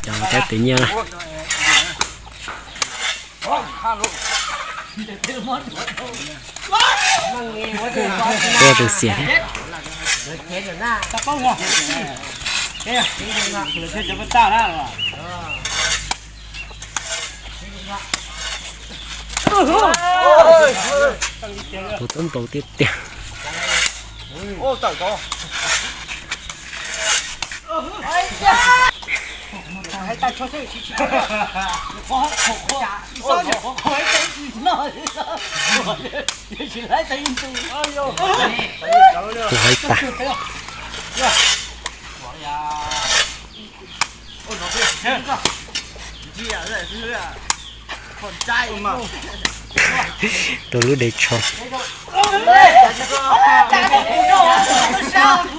Cov tes nyiaj na. Ua tseem xiam thiab. Tus tub npau tiag tiag. Tus hais tas. Tus lub dev tsho.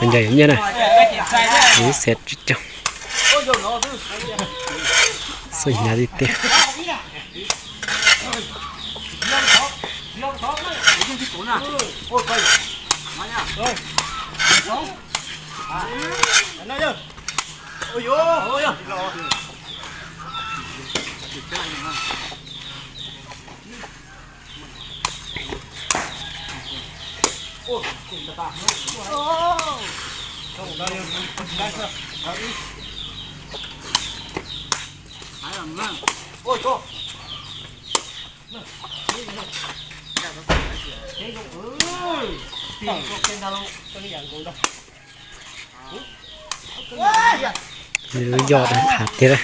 Ncaws yuav nyiaj na. Lub xia tsib caug. Xub hnyav tiag tiag. Lub yoj dag phav tiag.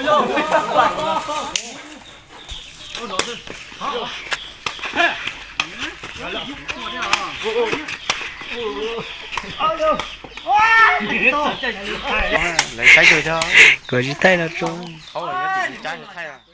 Lawv saib kawg thiab. Kuv tsis thaij los tso. Thaij